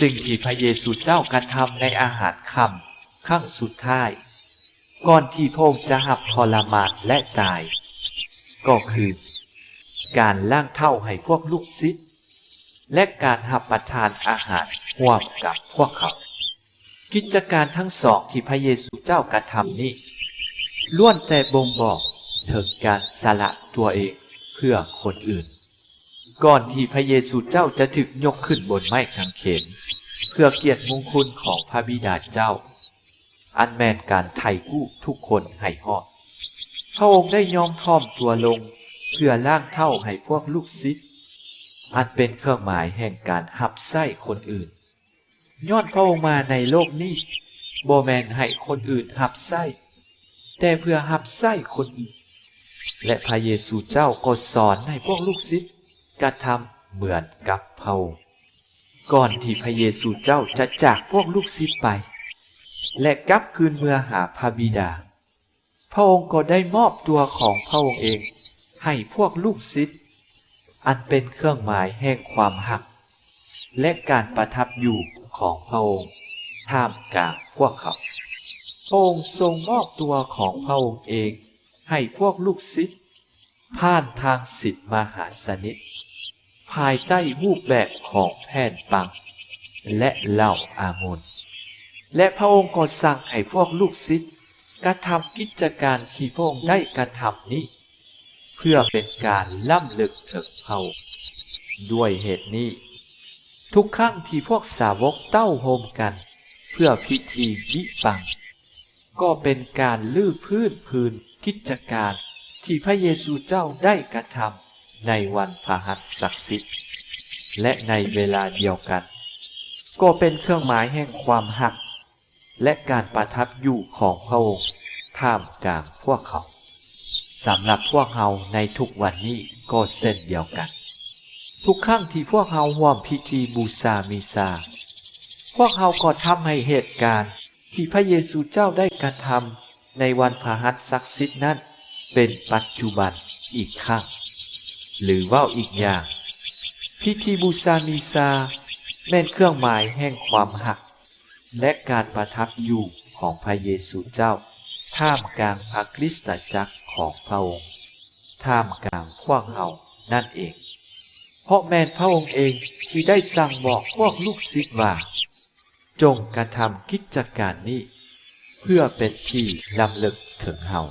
ສິ່ງທີ່ພະເຢຊູເຈົ້າກະທຳໃນອາຫານຄ່ຳຄັ້ງສຸດທ້າຍ ກ່ອນທີ່ພະອົງຈະຮັບທໍລະມານ ແລະ ຕາຍ ກໍຄື ການລ້າງເທົ້າໃຫ້ພວກລູກສິດ ແລະ ການຮັບປະທານອາຫານຮ່ວມກັບພວກເຂົາ. ກິດຈະການທັງສອງທີ່ພະເຢຊູເຈົ້າກະທຳນີ້ ລ້ວນແຕ່ບົ່ງບອກເຖິງການສະຫຼະຕົວເອງເພື່ອຄົນອື່ນ. ກ່ອນທີ່ພະເຢຊູເຈົ້າຈະຖືກຍົກຂຶ້ນບົນໄມ້ກາງເຂນ ເພື່ອກຽດມຸງຄຸນຂອງພະບິດາເຈົ້າ ອັນແມ່ນການໄຖ່ກູ້ທຸກຄົນໃຫ້ຮອດ, ພະອົງໄດ້ຍອມຖ່ອມຕົວລົງເພື່ອລ້າງເທົ້າໃຫ້ພວກລູກສິດ, ອັນເປັນເຄື່ອງໝາຍແຫ່ງການຮັບໃຊ້ຄົນອື່ນ. ຍ້ອນພະອົງມາໃນໂລກນີ້ ບໍ່ແມ່ນໃຫ້ຄົນອື່ນຮັບໃຊ້, ແຕ່ເພື່ອຮັບໃຊ້ຄົນອື່ນ. ແລະ ພະເຢຊູເຈົ້າກໍສອນໃຫ້ພວກລູກສິດກະທຳເໝືອນກັບພະອົງ. ກ່ອນທີ່ພະເຢຊູເຈົ້າຈະຈາກພວກລູກສິດໄປ ແລະ ກັບຄືນເມືອຫາພະບິດາ, ພະອົງກໍໄດ້ມອບຕົວຂອງພະອົງເອງໃຫ້ພວກລູກສິດ, ອັນເປັນເຄື່ອງໝາຍແຫ່ງຄວາມຮັກ ແລະ ການປະທັບຢູ່ຂອງພະອົງທ່າມກາງພວກເຂົາ. ພະອົງຊົງມອບຕົວຂອງພະອົງເອງໃຫ້ພວກລູກສິດ ຜ່ານທາງສິນມະຫາຊະນິດ ພາຍໃຕ້ຮູບແບບຂອງແຜ່ນປັງ ແລະ ເຫຼົ້າອາມູນ. ແລະ ພະອົງກໍສັ່ງໃຫ້ພວກລູກສິດກະທຳກິດຈະການທີ່ພະອົງໄດ້ກະທຳນີ້ ເພື່ອເປັນການລຳລຶກເຖິງພະອົງ. ດ້ວຍເຫດນີ້, ທຸກຄັ້ງທີ່ພວກສາວົກເຕົ້າໂຮມກັນເພື່ອພິທີບິບັງ, ກໍເປັນການຮື້ຟື້ນຄືນກິດຈະການທີ່ພະເຢຊູເຈົ້າໄດ້ກະທຳໃນວັນພະຫັດສັກສິດ, ແລະ ໃນເວລາດຽວກັນ ກໍເປັນເຄື່ອງໝາຍແຫ່ງຄວາມຮັກ ແລະ ການປະທັບຢູ່ຂອງພະອົງທ່າມກາງພວກເຂົາ. ສຳລັບພວກເຮົາໃນທຸກວັນນີ້ກໍເຊັ່ນດຽວກັນ. ທຸກຄັ້ງທີ່ພວກເຮົາຮ່ວມພິທີບູຊາມິຊາ, ພວກເຮົາກໍທຳໃຫ້ເຫດການທີ່ພະເຢຊູເຈົ້າໄດ້ກະທຳໃນວັນພະຫັດສັກສິດນັ້ນເປັນປັດຈຸບັນອີກຄັ້ງ. ຫຼືເວົ້າອີກຢ່າງ, ພິທີບູຊາມິຊາແມ່ນເຄື່ອງໝາຍແຫ່ງຄວາມຮັກ ແລະ ການປະທັບຢູ່ຂອງພະເຢຊູເຈົ້າທ່າມກາງພະຄຣິສຕະຈັກຂອງພະອົງ, ທ່າມກາງພວກເຮົານັ້ນເອງ. ເພາະແມ່ນພະອົງເອງທີ່ໄດ້ສັ່ງບອກພວກລູກສິດວ່າ, ຈົ່ງກະທຳກິດຈະການນີ້ ເພື່ອເປັນທີ່ລຳລຶກເຖິງເຮົາ.